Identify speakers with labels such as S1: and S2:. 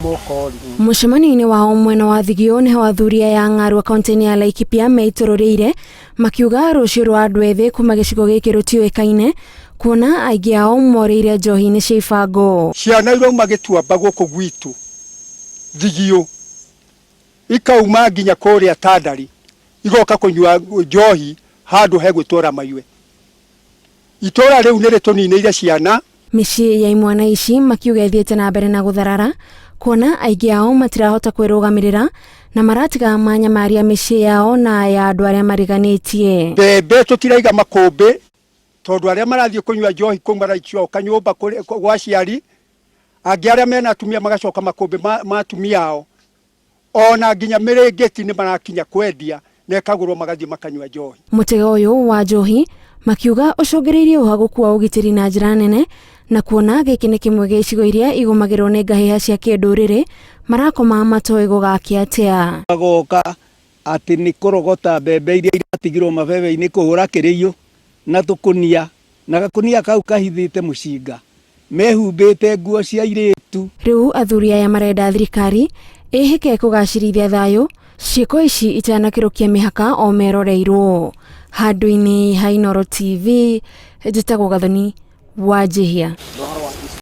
S1: Gũka ũru.
S2: Mũcemanio-inĩ wao mwena wa Thigio nĩho athuri aya a Ng'arua kaunti-inĩ ya Laikipia meitũrũrĩire makiuga rũciũ rwa andũ ethĩ kuma gĩcigo gĩkĩ rũtiũĩkaine kuona aingĩ ao morĩire njohi-inĩ cia ibango.
S1: Ciana irauma gĩtuamba gũkũ gwitũ Thigio ikauma nginya kũrĩa Tandari igoka kũnyua njohi handũ hegwĩtwo Ramaiwe. Itũra rĩu nĩ rĩtũninĩire ciana.
S2: Mĩciĩ ya imwana ici makiuga ĩthiĩte na mbere na gũtharara kuona aingĩ ao matirahota kwĩrũgamĩrĩra na maratiga manyamaria mĩciĩ yao na ya andũ arĩa mariganĩtie.
S1: Mbembe tũtiraiga makũmbĩ tondũ arĩa marathiĩ kũnyua njohi kũu maracoka nyũmba gwa aciari, angĩ arĩa mena atumia magacoka makũmbĩ ma atumia ao. Ona nginya mĩrĩngĩti nĩ marakinya kwendia na ĩkagũrwo magathiĩ makanyua njohi.
S2: Mũtego ũyũ wa njohi makiuga ũcũngĩrĩirie ũhagũku wa ũgitĩri na njĩra nene na kuona gĩkĩ nĩ kĩmwe gĩa icigo iria igũmagĩrwo nĩ ngahĩha cia kĩndũrĩrĩ marakoma matoĩ gũgakĩa atĩa.
S3: Magoka atĩ nĩ kũrogota mbembe iria iratigirwo mabebe-inĩ kũhũra kĩrĩiyũ na tũkũnia Na gakũnia kau kahithĩte mũcinga. Mehumbĩte nguo cia airĩtu.
S2: Rĩu athuri aya marenda thirikari ĩhĩke kũgacĩrithia thayũ ciĩko ici itanakĩrũkia mĩhaka o meroreirwo. Handũ-inĩ ha Inooro TV, njĩtagwo Gathoni Wanjihia.